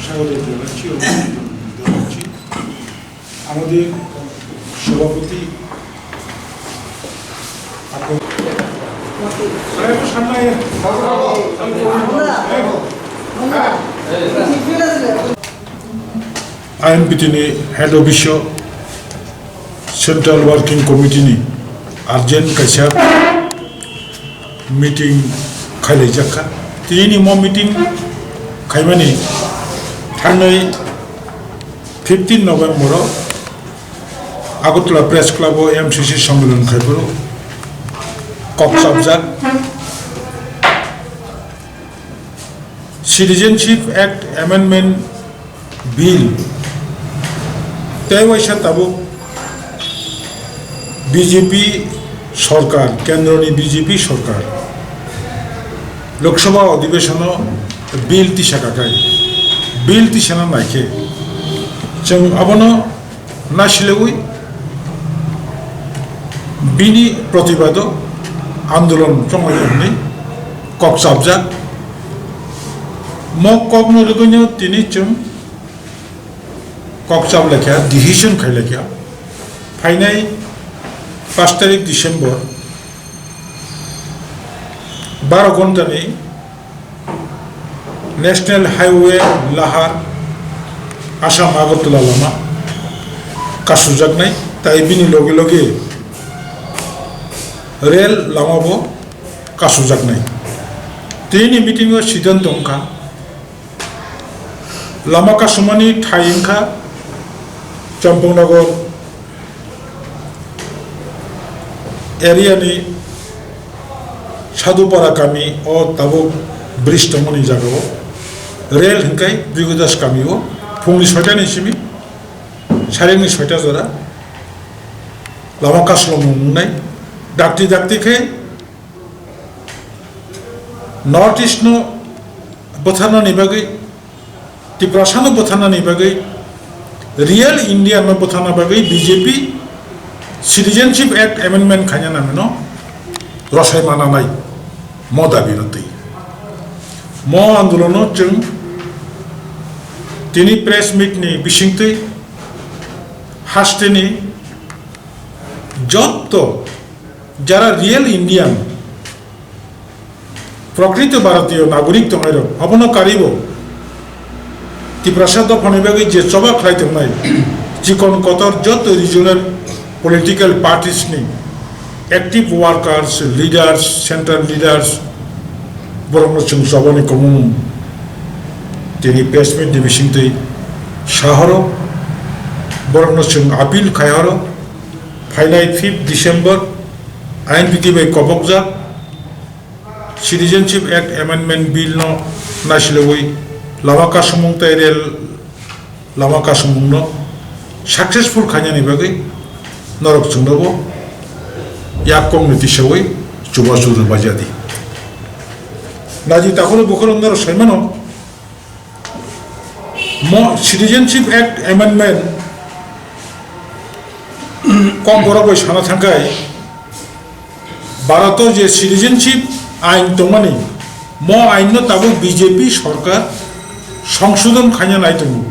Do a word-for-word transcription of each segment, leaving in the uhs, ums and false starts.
স্বাগত জানাচ্ছি এবং অভিনন্দন জানাচ্ছি। আমাদের সভাপতি আপনি সামনে আয়। I N P T ni head office o Central Working Committee ni urgent kaisa meeting khailaijak kha. Tini ni mo meeting khaimani thangnai fifteen November o Agartala Press Club o M C C sammilan khaiphuru kok chapjak Citizenship Act Amendment Bill tei waisa tabuk B J P sorkar, kendroni B J P sorkar Lok Sabha odhibeshono bill tisa kakai, bill tisana naikhe chwng abono nasilewui bini protibado andolon chonglai hwnwi kok chapjak. Mo kokno rwgwino tini chwng kok chap laikha, decision khai laikha. Phainai pash tarik December baro ghontani National Highway Lahar Assam Agartala lama kasujaknai, tai bini loge loge rail lama bo kasujaknai. Tini meeting o siddhanto wngkha, lama kasumani thai wngkha Champaknagar area ni Sadhupara kami o tabuk bridge tongmani jaga o rail hwnkhai Brigodas kami o phungni soita ni simi sarikni soita jora lama kasulomung wngnai. Dakti dakti khe North East no bwtharnani bagwi, Tiprasano bwtharnani bagwi, real Indiano bwtharna bagwi B J P Citizenship Act Amendment khaina nangmano rwsai mananai mo dabi rwtwi. Mo andolono chwng tini press meet ni bisingtwi hasteni jotto jara real Indian, prokrito Bharatiyo nagorik tongnairok, abono karibo Tiprasa dophani bagwi je choba khlai tongnai, chikon kotor joto regional political parties ni active workers, leaders, central leaders, borokno chwng chobani komung tini press meet ni bisingtwi sahoro, borokno chwng appeal khaihoro, phainai fifth December I N P T bai kobokjak Citizenship Act Amendment Bill no nasilewui lama kasumung tei rail lama kasumung no successful khainani bagwi norok chwngno bo yak kok ni tisawi chubachu rwbaijadi. Naji takhoro bukhoro norok saimano, mo Citizenship Act Amendment kok borok bai sana thangkhai, Bharat o je citizenship ain tongmani, mo ain no tabuk B J P sorkar songsodon khaina nai tongo.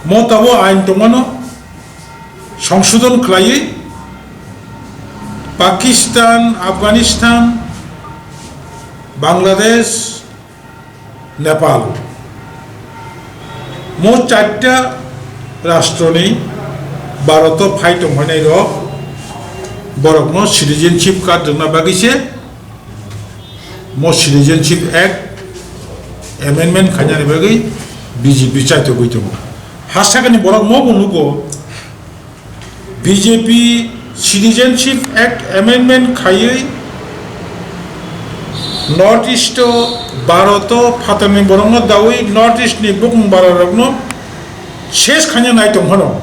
Mo tabuk ain tongmano songsodon khlaiwi Pakistan, Afghanistan, Bangladesh, Nepal. Mo charta rashtroni Bharat o phai tongphainai rok borokno citizenship card rwna bagwi se mo Citizenship Act Amendment khainani bagwi B J P chaitogwi tongo. Hasakani borok mo bo nugo, B J P Citizenship Act amendment khaiwi North East o Bharat o phatarni borokno dawi North East ni bukung bararokno ses khaina nai tong phano.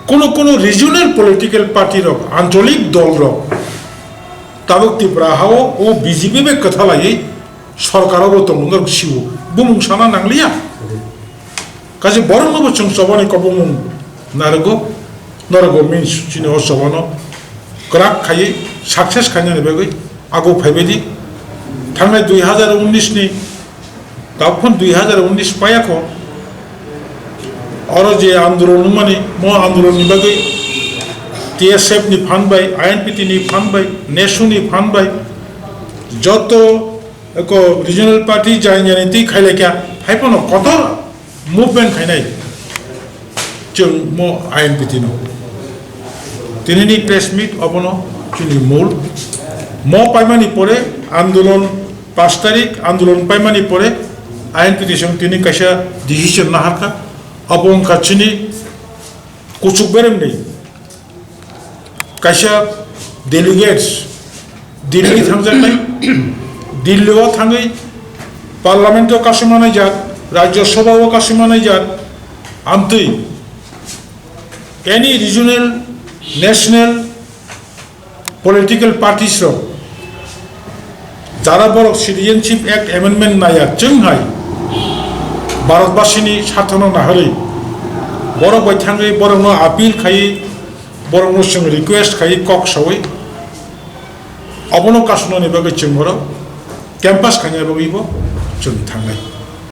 Kunu kunu regional political party rok, ancholik dol rok, tabuk Tripura hao o B J P bai kwthalaiwi sorkar o bo tongo, norok sio. Bumung sana nangliya. Kaisa borok no bo chwng chobani kobomung narwgo, norok bo min chini o chobano kwrak khaiwi success khainani bagwi ago phaibaidi. Thangnai dui hazar unnish ni Tabuk phano dui hazar unnish paya kho. Oro je andolon wngmani, mo andolon ni bagwi T S F ni phan bai, I N P T ni phan bai, nesu ni phan bai, joto eko regional party jai jani twi khailai kha, hai phano kotor movement khainai. Chwng mo I N P T no. Tinini press meet obono chini mul. Mo paimani pore andolon, pash tarik andolon paimani pore I N P T song tini kaisa decision naharkha. Obo wngkha chini kuchuk beremni kaisa delegates Delhi thangjaknai, Delhi o thangwi Parliament o kasima naijak, Rajya Sabha o kasima naijak, amtwi any regional, national political parties rok jara borok Citizenship Act amendment naya chwng hai Bharatbasini sarthono naharwi borok bai thangwi borokno appeal khai borokno chwng request khai kok sawi obono kasonani bagwi chwng borok campus khaina bagwi bo chwng thangnai.